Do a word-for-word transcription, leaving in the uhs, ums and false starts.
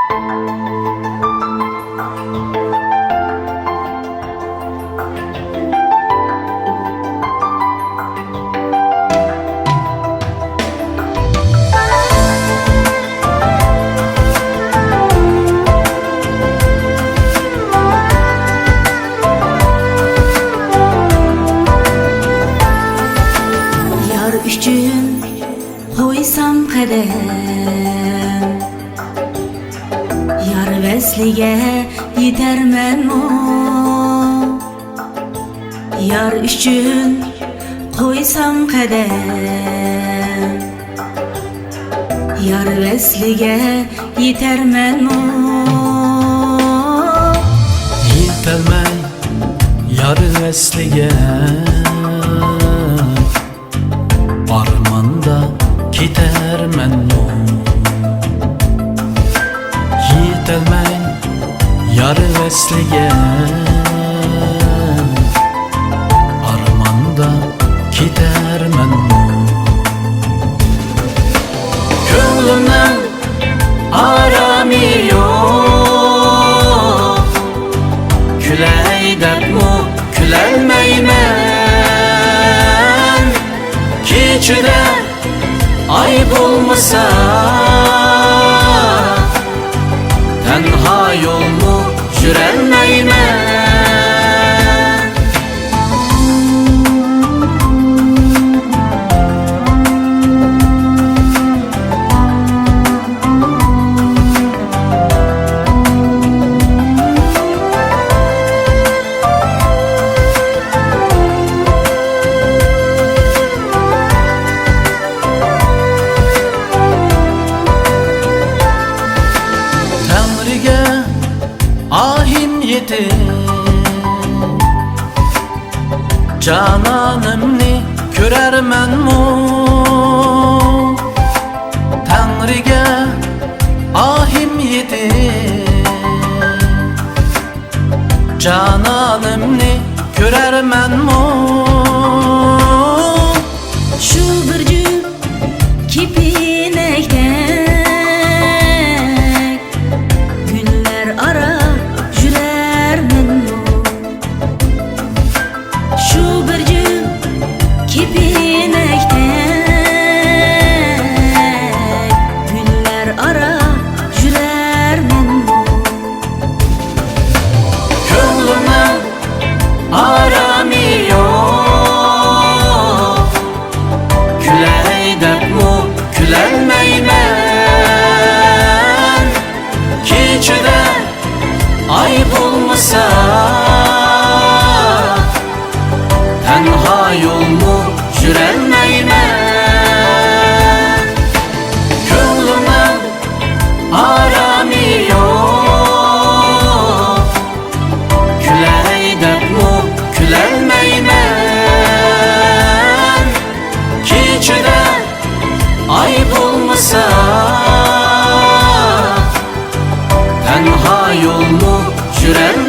يار ئۈچۈن قويسام قەدەم، يار ۋەسلىگە يېتەرمەنمۇ؟ يار ئۈچۈن قويسام قەدەم، يار ۋەسلىگە يېتەرمەنمۇ؟ يېتەلمەي يار ۋەسلىگە، ئارماندا كېتەرمەنمۇ؟ يېتەلمەي يار ۋەسلىگە، ئارماندا كېتەرمەنمۇ؟ كۆڭلۈمنىڭ ئارامى يوق، كۈلەي دەپمۇ كۈلەلمەيمەن. كېچىدە ئاي بولمىسا، تەنھا يولمۇ يۈرەلمەيمەن. تەڭرىگە ئاھىم يېتىپ، جانانىمنى كۆرەرمەنمۇ؟ تەڭرىگە ئاھىم يېتىپ، جانانىمنى كۆرەرمەنمۇ؟ شۇ بىر جۈپ كېپىنەكتەك گۈللەر ئارا يۈرەرمەنمۇ؟ شۇ بىر جۈپ كېپىنەكتەك گۈللەر ئارا يۈرەرمەنمۇ؟ كۆڭلۈمنىڭ ئارامى يوق، كۈلەي دەپمۇ كۈلەلمەيمەن. كېچىدە ئاي بولمىسا، تەنھا يولمۇ يۈرەلمەيمەن. كۆڭلۈمنىڭ ئارامى يوق، كۈلەي دەپمۇ كۈلەلمەيمەن. كېچىدە ئاي بولمىسا، تەنھا يولمۇ يۈرەلمەيمەن.